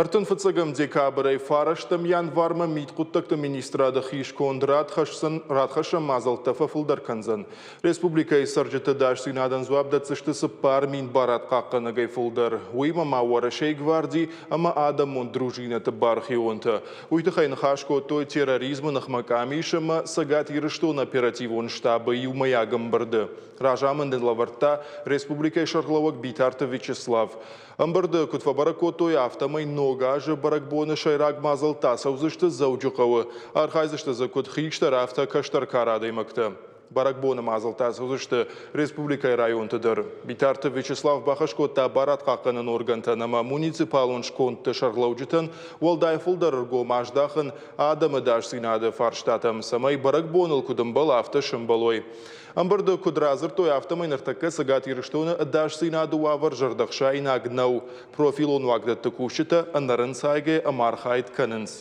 Ӕртын фыццӕгӕм декабрӕй фарӕстӕм январмӕ мидхъуыддӕгты министрады хисконд радхӕссӕн мадзӕлттӕ фӕфылдӕр кӕндзӕн. Республикӕйы цӕрджыты ӕдасдзинадӕн дзуапп дӕтдзысты 4000 барадхъахъхъӕнӕгӕй фылдӕр. Уыимӕ ма Уӕрӕсейы гварди ӕмӕ адӕмон дружинӕты бархионтӕ. Уый тыххӕй ныхас кодтой терроризмы ныхмӕ къамис ӕмӕ Цӕгат Ирыстоны оперативон штабы иумӕйаг ӕмбырды. Разамынд ын лӕвӕрдта республикӕйы сӕргълӕууӕг Битарты Вячеслав. Ӕмбырды куыд фӕбӕрӕг кодтой, афтӕмӕй Ног азы бӕрӕгбоны сӕйраг мадзӕлттӕ ацӕудзысты Дзӕуджыхъӕуы. Архайдзысты дзы куыд хистӕр, афтӕ кӕстӕр кары адӕймӕгтӕ. Бӕрӕгбоны мадзӕлттӕ ацӕудзысты республикӕйы районты дӕр. Битарты Вячеслав бахӕс кодта барадхъахъхъӕнӕн органтӕн ӕмӕ муниципалон скондты сӕргълӕуджытӕн уӕлдай фылдӕр ӕргом аздахын адӕмы ӕдасдзинады фарстатӕм, цӕмӕй бӕрӕгбоныл куыд ӕмбӕлы, афтӕ сӕмбӕлой. Ӕмбырды куыд радзырдтой, афтӕмӕй ныртӕккӕ Цӕгат Ирыстоны ӕдасдзинады уавӕр зӕрдӕхсаинаг нӕу. Профилон уагдӕтты кусджытӕ ӕнӕрынцайгӕ ӕмархайд кӕнынц.